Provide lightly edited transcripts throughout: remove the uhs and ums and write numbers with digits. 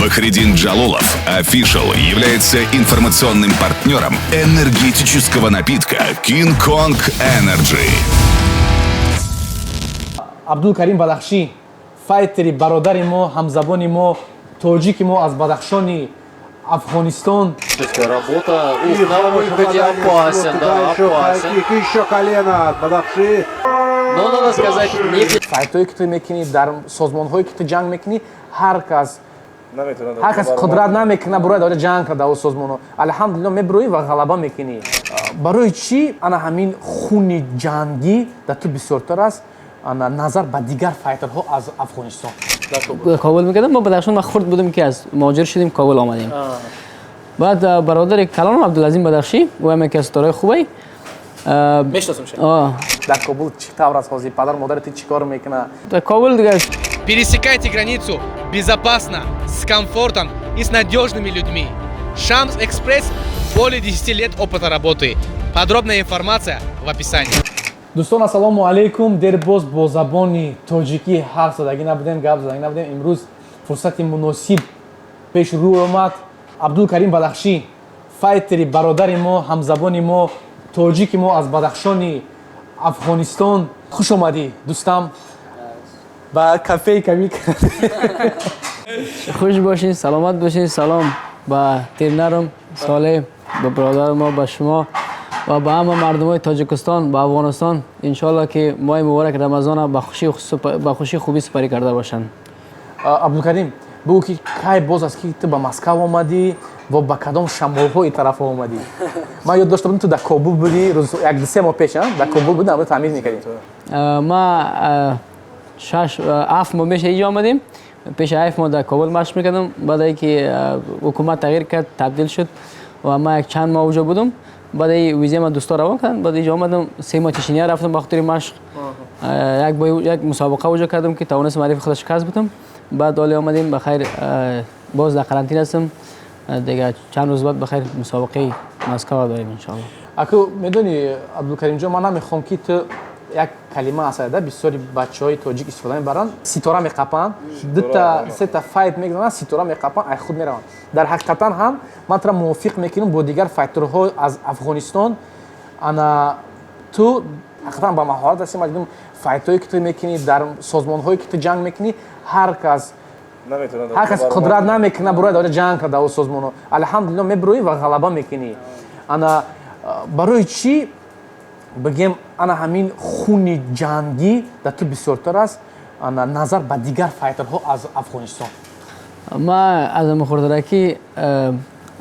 Бахридин Джалолов Official является информационным партнером энергетического напитка King Kong Energy. Абдулкарим Бадахшӣ, файтери бародари мо, ҳамзабони мо, тоҷики мо аз Бадахшони Афғонистон. Работа. И Ух, на выходе опасен, туда да, еще опасен. хай-кик, еще колено от Бадахши. Но надо сказать, не Файтое ки ту мекунӣ, дар созмонҳое ки ту ҷанг мекунӣ, ҳар кас қудрат намекунад бурояд дар ҷанг карда дар созмонҳо. Алҳамдулилло, мебироӣ ва ғалаба мекунӣ. Барои чӣ ана ҳамин хуни ҷангӣ дар ту бисёртар аст ана назар ба дигар файтерҳо аз Афғонистон? Кобул мекардам. Мо Бадахшон, ма хурд будем ки аз муҳоҷир шудем, Кобул омадем. Баъд бародари калонам Абдулазим Бадахшӣ, ӯ ҳам яке аз ситораи хубай. Мешиносам. Дар Кобул чӣ тавр аст ҳозир? Падару модари ту чӣ кор мекунад? Дар Кобул дигар. Пересекайте границу безопасно, с комфортом и с надежными людьми. Шамс Экспресс – более 10 лет опыта работы. Подробная информация в описании. Дӯстон, ассалому алайкум. Дербоз бо забони тоҷикӣ ҳарф задагӣ набудем, гап задагӣ набудем. Имрӯз фурсати муносиб пеш рӯ омад. Абдулкарим Бадахшӣ, файтери бародари мо, ҳамзабони мо, тоҷики мо аз Бадахшони Афғонистон. Хуш омадӣ, дӯстам, ба кафеи Камик. Хуш бошин, саломат бошин. Салом ба тренерам Солеҳ, ба бародари мо, ба шумо ва ба ҳама мардумои Тоҷикистон, ба Афғонистон. Иншоалло ки моҳи муборак Рамазона ба хуши хубӣ сипарӣ карда бошанд. Абдулкарим, бигӯ ки кай боз аст ки ту ба Москав омадӣ ва ба кадом шамолҳои тараф омадӣ? Ман ёд дошта будам, ту дар Кобул будӣ. Рӯз як ду се моҳ пеш дар Кобул будӣ, амро таъмир мекардӣ. Ма 6, 7 моҳ меша инҷо омадем. Пеш 7 моҳ дар Кобул машқ мекардам. Баъд ки ҳукумат тағйир кард, табдил шуд ва ман як чанд моҳ уҷо будум. Баъд виза ма дӯсто равон кардам. Баъд инҷо омадам, 3 моҳ Чечения рафтам ба хотири машқ. Як мусобиқа уҷо кардам ки тавонистам ҳарифи худа шикаст будам. Баъд оли омадем, ба хайр, боз дар карантин ҳастам. Дига чанд рӯз баъд, ба хайр, мусобиқаи Москва дорем, иншоалло. Аку медонӣ, Абдулкаримҷон, ман намехоҳам ки ту як калима аст, да, бисёри бачаҳои тоҷик истифода мебаранд: ситора меқапанд, дута сета файт мегзананд, ситора меқапанд, ай худ мераванд. Дар ҳақиқатан ҳам ман тура мувофиқ мекунам бо дигар файтерҳо аз Афғонистон. Ана ту ҳақиқатан ба маҳорат ҳастӣ. Ман дидам файтҳое ки ту мекунӣ, дар созмонҳое ки ту ҷанг мекунӣ, ҳар кас қудрат намекунад бурояд дар ҷанг карда дар созмонҳо. Алҳамдулилло, мебироӣ ва ғалаба мекунӣ. Ана барои чӣ бигем ана ҳамин хуни ҷангӣ дар ту бисёртар аст ана назар ба дигар файтерҳо аз Афғонистон? Ма аз хурдаракӣ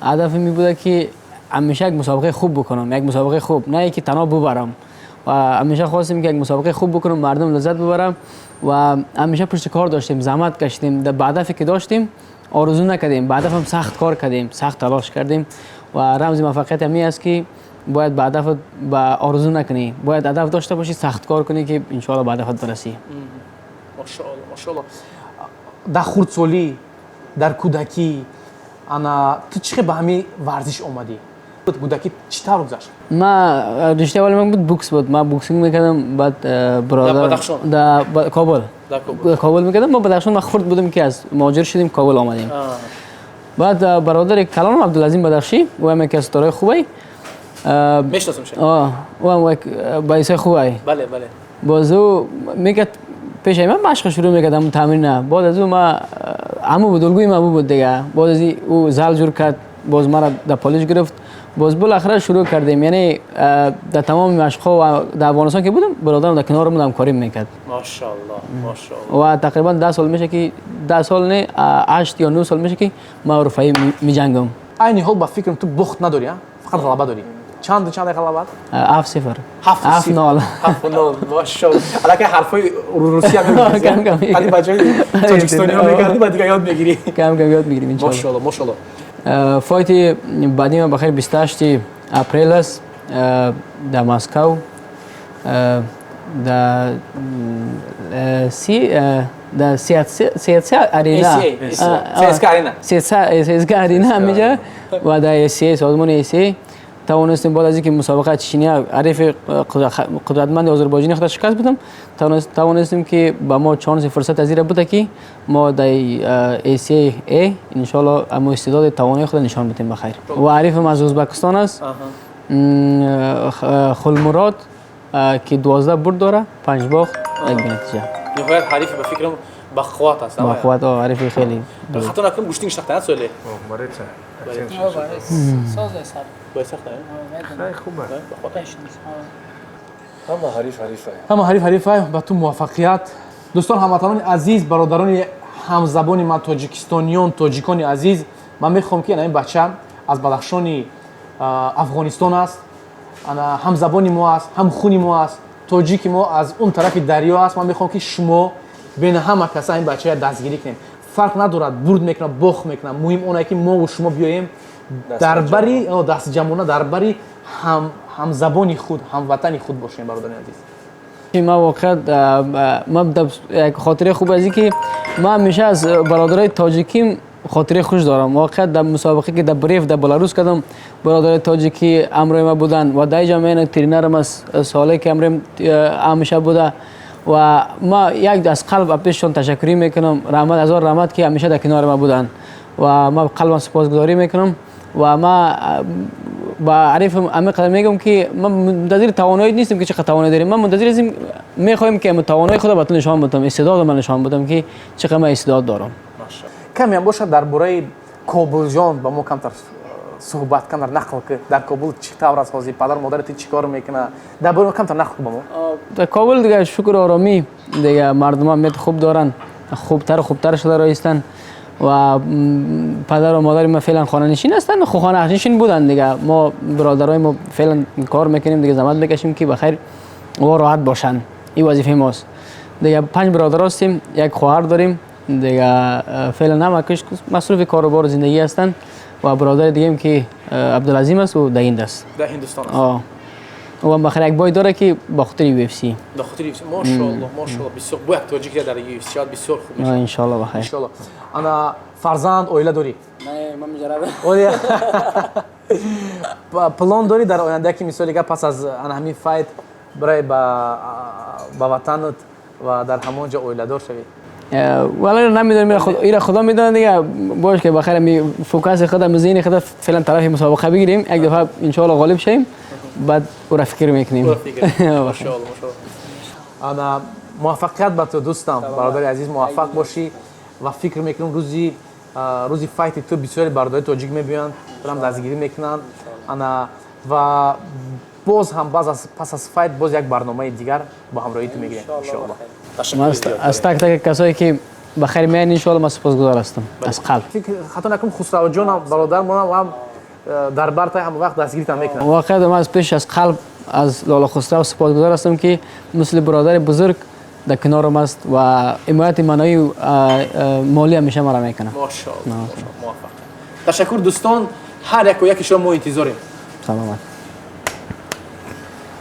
ҳадафи ми буда ки ҳамеша як мусобиқаи хуб бикунам, як мусобиқаи хуб, на ки танҳо бубарам. Ва ҳамеша хостем ки як мусобиқаи хуб бикунам, мардум лаззат бубарам. Ва ҳамеша пушти кор доштем, заҳмат кашидем. Ба ҳадафе ки доштем орзу накардем, ба ҳадафам сахт кор кардем, сахт талош кардем. Ва рамзи муваффақият ҳамин аст ки бояд ба ҳадафат ба орзу накунӣ, бояд ҳадаф дошта бошӣ, сахт кор кунӣ ки иншоалло ба ҳадафат барасӣ. Машоалло, машоалло. Дар хурдсолӣ, дар кӯдакӣ ана ту чӣ хел ба ҳамин варзиш омадӣ? Кӯдакӣ чӣ тавр гузашт? Ма риштаи аввали ман буд, бокс буд. Ман боксинг мекардам. Баъд бародар Бадахшон? Дар Кобул. Дар Кобул. Кобул мекардам. Мо Бадахшон, ма хурд будем ки аз муҳоҷир шудем, Кобул омадем. Баъд бародари калонам Абдулазим Бадахшӣ, ӯ ҳам яке аз ситораи хубай. Мешиносам. Ӯ ҳам як баисои хубай. Бале, бале. Боз ӯ мекард, пешаи ман машқ шурӯъ мекард, ҳамун тамрина. Баъд аз ӯ ма ҳамун буд, улгӯи ма буд дига. Баъд аз ӯ зал ҷур кард, боз мара дар полиш гирифт, боз билохира шурӯъ кардем. Яъне дар тамоми машқҳо ва дар Афғонистон ки будам, бародарам дар канори будам, ҳамкорӣ мекард. Машоалло, машоалло. Ва тақрибан 10 сол меша ки, 10 сол не, 8 ё 9 сол меша ки ман ҳирфаӣ меҷангам. Айни ҳол ба фикрам, ту бохт надорӣ, а? Фақат ғалаба дорӣ. Чанд чанд ғалабат? 7-0. 7. 7-0. 7-0, машоалло. Аллакай ҳарфҳои русия. Кам кам. Қади бачаҳои тоҷикистониҳо мекардӣ, ба дигар ёд мегирӣ. Кам кам ёд мегирем, иншоалло. Машоалло, машоалло. Файти баъдӣ ман бахайр 28 апрел аст дар Москав, дар си дар СЦ арена. ЦСКА арена. ЦСКА арена ҳамиҷа ва дар СЦ, созмони СЦ. توانستیم بعد از اینکه مسابقه چینی حریف قدرتمند آذربایجانی خود شکست بدم، توانستیم که به ما چانس فرصت از این بوده که ما در ACA ان شاء الله اما استعداد توانایی خود نشان بدیم بخیر. و حریفم از ازبکستان است، خلمراد که 12 برد داره، 5 باخت، یک نتیجه. نهایت حریف به فکرم با قوت است. با قوت، حریف خیلی. خطا نکنم گوشتینگ شناخته سوله. ҳама ҳариф ҳариф ҳама ҳариф ҳариф. Ба ту муваффақият. Дӯстон, ҳамватанони азиз, бародарони ҳамзабони ман, тоҷикистониён, тоҷикони азиз, ман мехоҳам ки ин бача аз Бадахшони Афғонистон аст, ҳамзабони мо аст, ҳамхуни мо аст, тоҷики мо аз он тарафи дарё аст. Ман мехоҳам ки шумо бین ҳама каса ин бачая дастгирӣ кунем. Фарқ надорад бурд мекунад, бохт мекунад, муҳим оне ки мову шумо биёем дар бари дастҷамъона, дар бари ҳамзабони худ, ҳамватани худ бошем, бародарони азиз. Ман воқеан ман як хотираи хуб аз ин ки ман ҳамеша аз бародарои тоҷиким хотираи хуш дорам. Воқеан дар мусобиқе ки дар Бриф дар Беларус кардам, бародарои тоҷикӣ ҳамроҳи ман буданд ва дар инҷо ман тренерам аз соле ки ҳамроҳим ҳамеша буда ва ман як аз қалб аз пешшон ташаккурӣ мекунам. Раҳмат, ҳазор раҳмат ки ҳамеша дар канори ман буданд ва ман қалбам сипосгузорӣ мекунам. Ва ман ба ҳарифам ҳамин қадар мегӯям ки ман мунтазири тавоноӣ нестам ки чӣ қадар тавоноӣ дорем. Ман мунтазир ҳастем, мехоҳем ки тавоноии худро ба ту нишон بدم, истеъдоди ман нишон بدم ки чӣ қадар ман истеъдод дорам. Каме ҳам бошад дар бораи Кобулҷон ба мо камтар суҳбат, камтар нақл ки дар Кобул чӣ тавр аст ҳозир, падару модари ту чӣ кор мекунад, дар бораи камтар нақл ба мо. Дар Кобул дига шукр оромӣ, дига мардум амният хуб доранд, хубтар хубтар шуда роҳистанд ва падару модари ман феълан хонанишин ҳастанд, хонанишин буданд дига. Мо бародарои мо феълан кор мекунем дига, заҳмат мекашем ки бахайр ва роҳат бошанд. Ин вазифаи мост дига. 5 бародар ҳастем, як хоҳар дорем дига. Феълан ҳама масруфи кору бор зиндагӣ ҳастанд ва бародари дигаем ки Абдулазим аст, ӯ дар Ҳинд аст. Дар Ҳиндустон аст. Ӯ ҳам бахайр як бой дорад ки ба хотири UFC. Ба хотири UFC. Мошоаллоҳ, мошоаллоҳ, бисёр бо як тоҷик дар UFC шавад, бисёр хуб мешавад. Иншоаллоҳ бахайр. Иншоаллоҳ. Ана фарзанд, оила дорӣ? Не, ман муҷаррад. План дорӣ дар оянда ки мисоли гап пас аз ана ҳамин файт барои ба ватанат ва дар ҳамон ҷо оиладор шавӣ? вале намедонам, ира худо медонад дига. Бош ки бахайр ми фокус худам, зеҳни худам феълан тарафи мусобиқа бигирем, як дафъа иншоаллоҳ ғолиб шавем, баъд ӯро фикр мекунем. Мошоаллоҳ, мошоаллоҳ. Ана муваффақият ба ту дӯстам, бародари азиз, муваффақ бошӣ ва фикр мекунам рӯзи файти ту бисёри бародари тоҷик мебиёянд, турам дастгирӣ мекунанд. Ана ва боз ҳам пас аз файт боз як барномаи дигар бо ҳамроҳии ту мегирем иншоаллоҳ. Аз так так касое ки ба хайр меоянд иншоаллоҳ ман сипосгузор ҳастам аз қалб. Фикр хато накунам Хусравҷонам бародармонам ҳам дар бартай ҳама вақт дастгиритам мекунад. Воқеан ман аз пеш аз қалб аз Лола Хусрав сипосгузор ҳастам ки мисли бародари бузург дар канорам аст ва ҳимояти маънавӣ молӣ ҳамеша маро мекунад. Мошоаллоҳ, муваффақ. Ташаккур дӯстон, ҳар яку яки шумо мо интизорем. Саломат.